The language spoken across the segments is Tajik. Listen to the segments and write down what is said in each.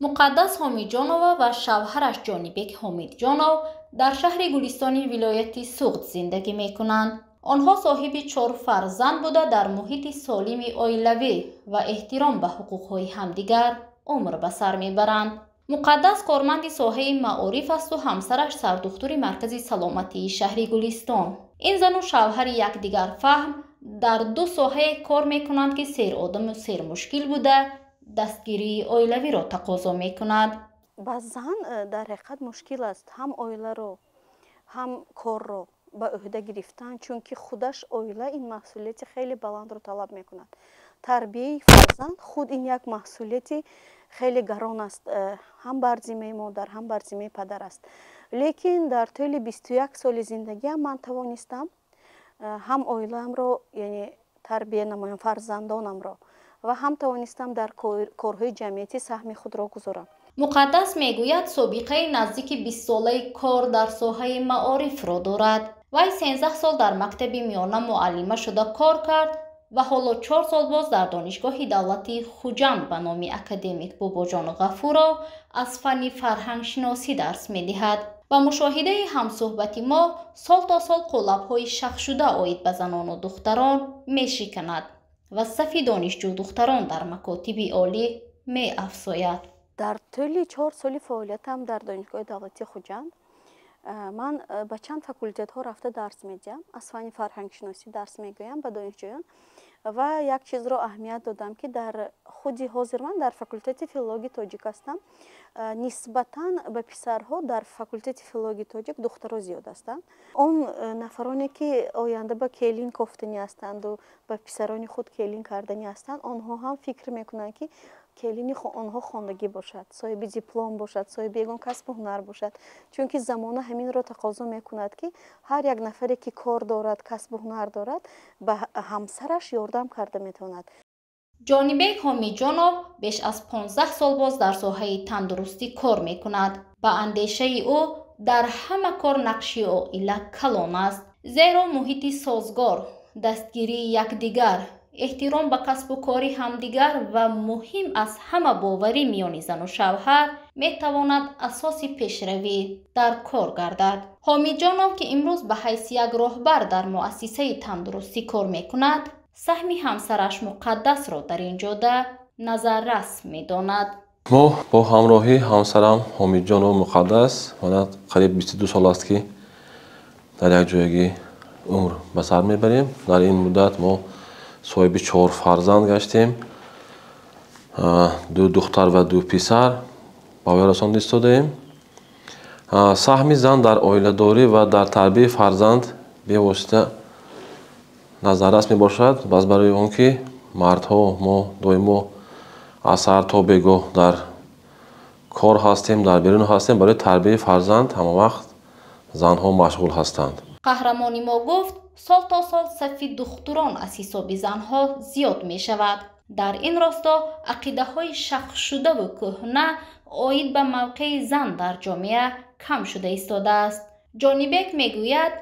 Муқаддас Ҳомиҷонова ва шавҳараш Ҷонибек Ҳомидҷонов дар шаҳри Гулистони вилояти Суғд зиндагӣ мекунанд. Онҳо соҳиби 4 фарзанд буда, дар муҳити солими оилавӣ ва эҳтиром ба ҳуқуқҳои ҳамдигар умр ба сар мебаранд. Муқаддас корманди соҳаи маориф асту ҳамсараш сардухтури маркази саломатии шаҳри Гулистон. Ин зану шавҳари якдигарфаҳм дар ду соҳае кор мекунанд, ки серодаму сермушкил буда, дастгирии оилавиро тақозо мекунад. Ба зан дар ҳақиқат мушкил аст ҳам оиларо, ҳам корро ба ӯҳда гирифтан, чунки худаш оила ин масъулияти хеле баландро талаб мекунад. Тарбияи фарзанд худ ин як масъулияти хеле гарон аст, ҳам бар зиммаи модар, ҳам бар зиммаи падар аст. Лекин дар тӯли 21 соли зиндагиам ман тавонистам ҳам оилаамро, яъне тарбия намоям фарзандонамро, ва ҳам тавонистам дар корҳои ҷамъиятӣ саҳми худро гузорам. Муқаддас мегӯяд, собиқаи наздики 20-солаи кор дар соҳаи маорифро дорад. Вай 13 сол дар мактаби миёна муаллима шуда кор кард ва ҳоло 4 сол боз дар Донишгоҳи давлатии Хуҷанд ба номи академик Бобоҷон Ғафуров аз фанни фарҳангшиносӣ дарс медиҳад. Ба мушоҳидаи ҳамсӯҳбати мо, сол то сол қолабҳои шахшуда оид ба занону духтарон мешиканад ва сафи донишҷӯ-духтарон дар макотиби олӣ меафзояд. Дар тӯли 4 соли фаъолиятам дар Донишгоҳи давлатии Хуҷанд ман ба чанд факултетҳо рафта дарс медиҳам, аз фанни фарҳангшиносӣ дарс мегӯям ба донишҷӯён ва як чизро аҳамият додам, ки дар худи ҳозир ман дар факултети филологии тоҷик ҳастам. Нисбатан ба писарҳо дар факултети филологии тоҷик духтаро зиёд ҳастанд. Он нафароне, ки оянда ба келин кофтанӣ ҳастанду ба писарони худ келин карданӣ ҳастанд, онҳо ҳам фикр мекунанд, ки келини онҳо хондагӣ бошад, соҳиби диплом бошад, соҳиби ягон касбу ҳунар бошад, чунки замона ҳаминро тақозо мекунад, ки ҳар як нафаре, ки кор дорад, касбу ҳунар дорад, ба ҳамсараш ёрдам карда метавонад. Ҷонибек Ҳомиҷонов беш аз 15 сол боз дар соҳаи тандурустӣ кор мекунад. Ба андешаи ӯ, дар ҳама кор нақши оила калон аст, зеро муҳити созгор, дастгирии якдигар, эҳтиром ба касбу кори ҳамдигар ва муҳим аз ҳама боварӣ миёни зану шавҳар метавонад асоси пешравӣ дар кор гардад. Ҳомиҷонов, ки имрӯз ба ҳайси як роҳбар дар муассисаи тандурустӣ кор мекунад, саҳми ҳамсараш Муқаддасро дар ин ҷода назаррас медонад. Мо бо ҳамроҳии ҳамсарам Ҳомиҷонов Муқаддас мана қариб 22 сол аст, ки дар як ҷоягӣ умр ба сар мебарем. Дар ин муддат мо соҳиби 4 фарзанд гаштем, 2 духтар ва 2 писар ба воя расонда истодаем. Саҳми зан дар оиладорӣ ва дар тарбияи фарзанд бевосита назаррас мебошад. Бас барои он ки мардҳо мо доимо аз саҳар то бегоҳ дар кор ҳастем, дар берун ҳастем, барои тарбияи фарзанд ҳамавақт занҳо машғул ҳастанд. Қаҳрамони мо гуфт, сол то сол сафи духтурон аз ҳисоби занҳо зиёд мешавад. Дар ин росто ақидаҳои шахсшудаву кӯҳна оид ба мавқеи зан дар ҷомеа кам шуда истодааст. Ҷонибек мегӯяд,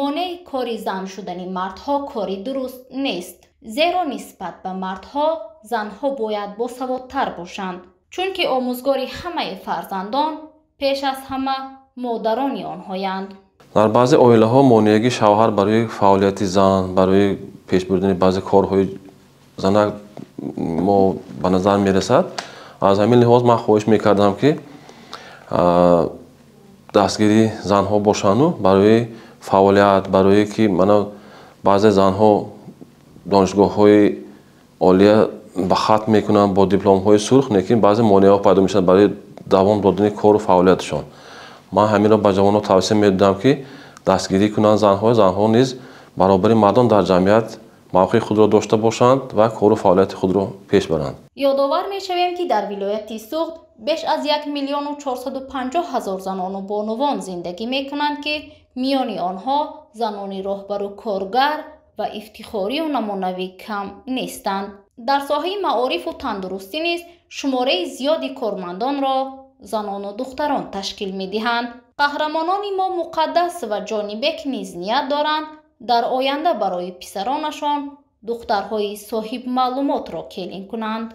монеи кори зан шудани мардҳо кори дуруст нест, зеро нисбат ба мардҳо занҳо бояд босаводтар бошанд, чунки омӯзгори ҳамаи фарзандон пеш аз ҳама модарони онҳоянд. Дар баъзе оилаҳо монеагии шавҳар барои фаъолияти зан, барои пешбурдани баъзе корҳои занак мо ба назар мерасад. Аз ҳамин лиҳоз ман хоҳиш мекардам, ки дастгирии занҳо бошанду барои фаъолият, барое ки мана баъзе занҳо донишгоҳҳои олия ба хатм мекунанд бо дипломҳои сурх, лекин баъзе монеаҳо пайдо мешавад барои давом додани кору фаъолиятшон. Ман ҳаминро ба ҷавонон тавсия медодам, ки дастгирӣ кунанд занҳо, занҳо низ баробари мардон дар ҷамъият мавқеи худро дошта бошанд ва кору фаъолияти худро пеш баранд. Ёдовар мешавем, ки дар вилояти Суғд беш аз 1 450 000 занону бонувон зиндагӣ мекунанд, ки миёни онҳо занони роҳбару коргар ва ифтихорию намунавӣ кам нестанд. Дар соҳаи маорифу тандурустӣ низ шумораи зиёди кормандонро занону духтарон ташкил медиҳанд. Қаҳрамонони мо Муқаддас ва Ҷонибек низ ният доранд дар оянда барои писаронашон духтарҳои соҳибмаълумотро келин кунанд.